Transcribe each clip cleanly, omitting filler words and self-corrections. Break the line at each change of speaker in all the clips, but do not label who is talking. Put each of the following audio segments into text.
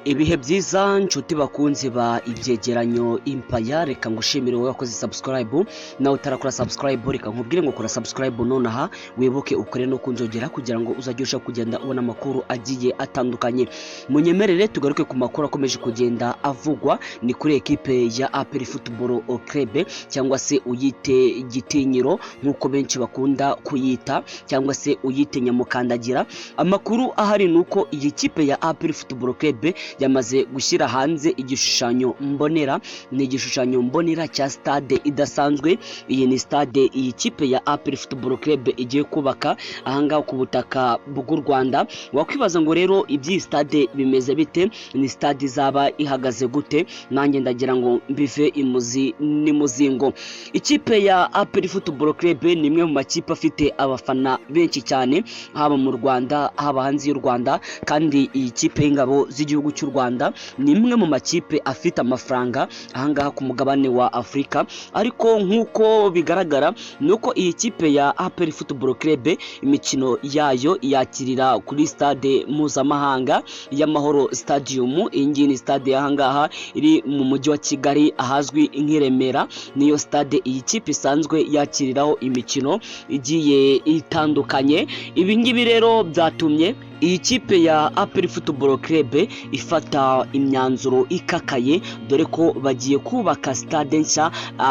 Ibihe byiza, nshuti bakunzi ba Ibyegeranyo Impaya. Reka ngushimire wowe wakoze subscribe. Nawe utarakora subscribe, reka nkubwire ngo kora subscribe nonaha, wibuke ukore no kunzogera kugira ngo uzajye urushaho kugenda ubona amakuru agiye atandukanye. Munyemerere tugaruke ku makuru akomeje kugenda avugwa. Ni kuri ekipe ya APR Football Club, cyangwa se uyite Gitinyiro nk'uko benshi bakunda kuyita, cyangwa se uyite Nyamukandagira. Amakuru ahari ni uko iyi kipe ya APR Football Club yamaze gushyira hanze igishushanyo mbonera. Ni igishushanyo mbonera cya stade idasanzwe. Iyi ni stade iyi kipe ya APR Football Club igiye kubaka ahangaha ku butaka bw'u Rwanda. Wakwibaza ngo rero iby'iyi stade bimeze bite? Ni stade izaba ihagaze gute? Nanjye ndagira ngo mbive imuzi n'imuzingo. Ikipe ya APR Football Club ni imwe mu makipe afite abafana benshi cyane, haba mu Rwanda, haba hanze y'u Rwanda. Kandi iyi kipe y'Ingabo z'Igihugu cy'u Rwanda ni imwe mu makipe afite amafaranga ahangaha ku mugabane wa Afurika. Ariko nk'uko bigaragara ni uko iyi kipe ya APR Football Club imikino yayo yakirira kuri Stade Mpuzamahanga y'Amahoro Stadium. Iyi ngiyi ni stade y'ahangaha iri mu Mujyi wa Kigali, ahazwi nk'i Remera. Niyo stade iyi kipe isanzwe yakiriraho imikino igiye itandukanye. Ibi ngibi rero byatumye iyi kipe ya APR Football Club ifata imyanzuro ikakaye, dore ko bagiye kubaka stade nshya.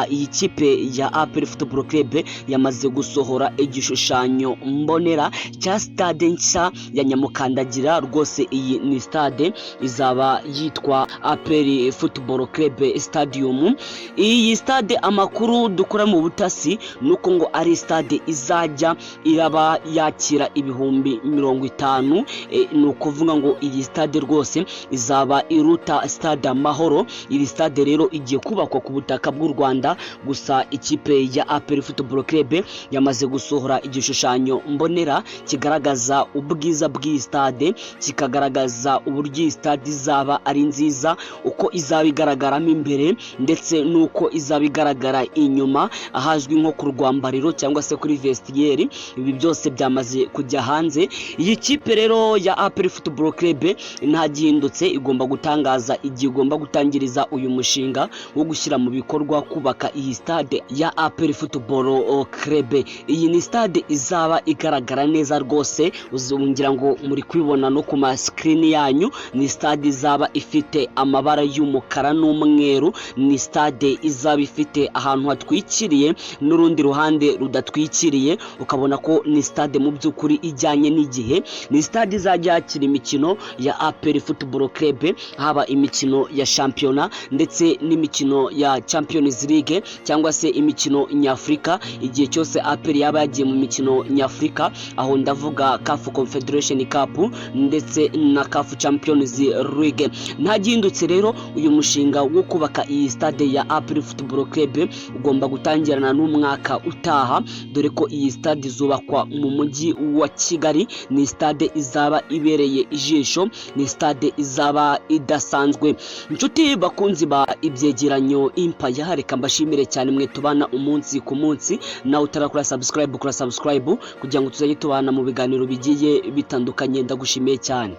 Iyi kipe ya APR Football Club yamaze gusohora igishushanyo mbonera cya stade nshya ya Nyamukandagira. Rwose iyi ni stade izaba yitwa APR Football Club Stadium. Iyi stade, amakuru dukura mu butasi ni uko ngo ari stade izajya iraba yakira 50,000. Ni ukuvuga ngo iyi stade rwose izaba iruta Stade Amahoro. Iri stade rero igiye kubakwa ku butaka bw'u Rwanda. Gusa ikipe ya APR Football Club yamaze gusohora igishushanyo mbonera kigaragaza ubwiza bw'iyi stade, kikagaragaza uburyo iyi stade izaba ari nziza, uko izaba igaragaramo imbere ndetse n'uko izaba igaragara inyuma, ahazwi nko ku rwambariro cyangwa se kuri vestiaire. Ibi byose byamaze kujya hanze. Iyi kipe rero ya APR Football Club ntagihindutse igomba gutangaza igihe igomba gutangiriza uyu mushinga wo gushyira mu bikorwa kubaka iyi stade ya APR Football Club. Iyi ni stade izaba igaragara neza rwose, uzongera ngo muri kubibona no ku ma screen yanyu. Ni stade izaba ifite amabara y'umukara n'umweru. Ni stade izaba ifite ahantu hatwikiriye n'urundi ruhande rudatwikiriye, ukabona ko ni stade mu by'ukuri ijyanye n'igihe. Ni stade izajya yakira imikino ya APR Football Club, haba imikino ya shampiyona ndetse n'imikino ya Champions League cyangwa se imikino nyafurika. Igihe cyose APR yaba yagiye mu mikino nyafurika, aho ndavuga CAF Confederation Cup ndetse na CAF Champions League. Nta gihindutse rero, uyu mushinga wo kubaka iyi stade ya APR Football Club ugomba gutangirana n'umwaka utaha, dore ko iyi stade izubakwa mu Mujyi wa Kigali. Ni stade izaba ibereye ijisho, ni stade izaba idasanzwe. Inshuti bakunzi ba Ibyegeranyo Impaya, reka mbashimire cyane mwe tubana umunsi ku munsi. Nawe utarakora subscribe, kora subscribe kugira ngo tuzajye tubana mu biganiro bigiye bitandukanye. Ndagushimiye cyane.